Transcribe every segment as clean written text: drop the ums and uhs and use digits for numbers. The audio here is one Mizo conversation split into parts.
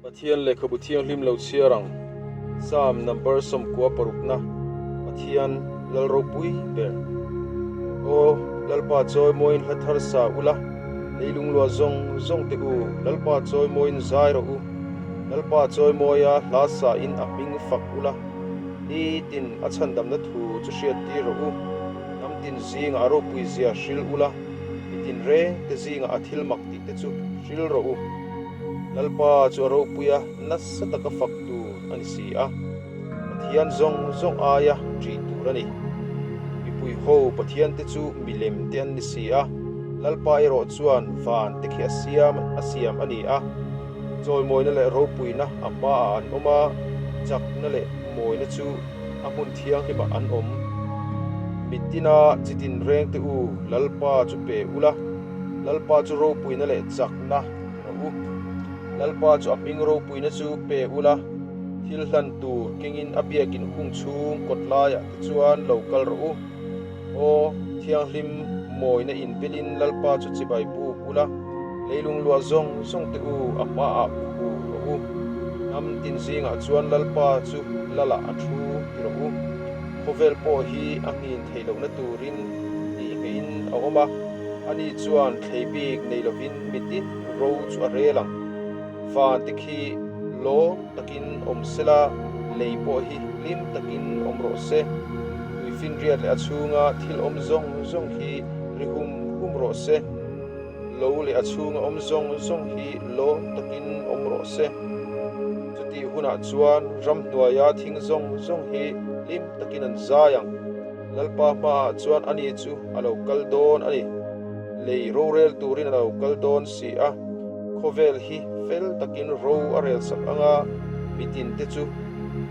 Pathian lehkhabu thianghlim lo chhiar ang, Psalm number 96na, Pathian Lal ropui ber. Aw, Lalpa chawimawiin hla thar sa ula, leilung luah zawng zawng teh u, Lalpa chawimawiin zai rawh u. Lalpa chawimawia hla sa in a hming fak ula, nitin a chhandamna thu chu hriattir rawh u. Hnam tin zingah a ropui zia hril ula, mitin reng te zingah a thil mak tih te chu hril rawh u. Lalpa chu a ropui a, nasa taka fak tur a ni si a, Pathian zawng zawng aia ṭih tur a ni. Mipui ho Pathian te chu milem te an ni si a, Lalpa erawh chuan van te khi a siam a siam a ni a. Chawimawina leh ropuina a hmaah an awm a, chakna leh mawina chu a hmun thianghlimah an awm. Mitina chitin reng te u, Lalpa chu pe ula, Lalpa chu ropuina leh chakna pe rawh u. Lalpa chu a hming ropuina chu pe ula, thil hlan tur kengin a biakin hung chhung kawt laiah te chuan lo kal rawh u. Aw, thianghlim mawina inbelin Lalpa chu chibai buk ula, leilung luah zawng zawng te u a hmaah khu rawh u. Hnam tin zingah chuan Lalpa chu Lalah a thu ti rawh u. Khawvel pawh hi a nghin theih lohna turin tih ngeihin a awm a, ani chuan thlei bik nei lovin mitin ro chu a rel ang. Van te khi lawm takin awm sela, lei pawh hi hlim takin awm rawh se. Tuifinriat leh a chhunga thil awm zawng zawng hi ri hum hum rawh se. Lo leh a chhunga awm zawng zawng hi lawm takin awm rawh se. Chutih hunah chuan ramhnuaia thing zawng zawng hi hlim takin an zai ang. Lalpa hmaah chuan ani chu a lo kal dawn a ni. Lei rorel turin a lo kal dawn si a, khawvel hi fel takin ro a rel sak ang a, mitin te chu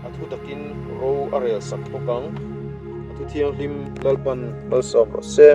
a thu takin ro a rel sak bawk ang. A thu thianghlim Lalpan malsawm rawh se.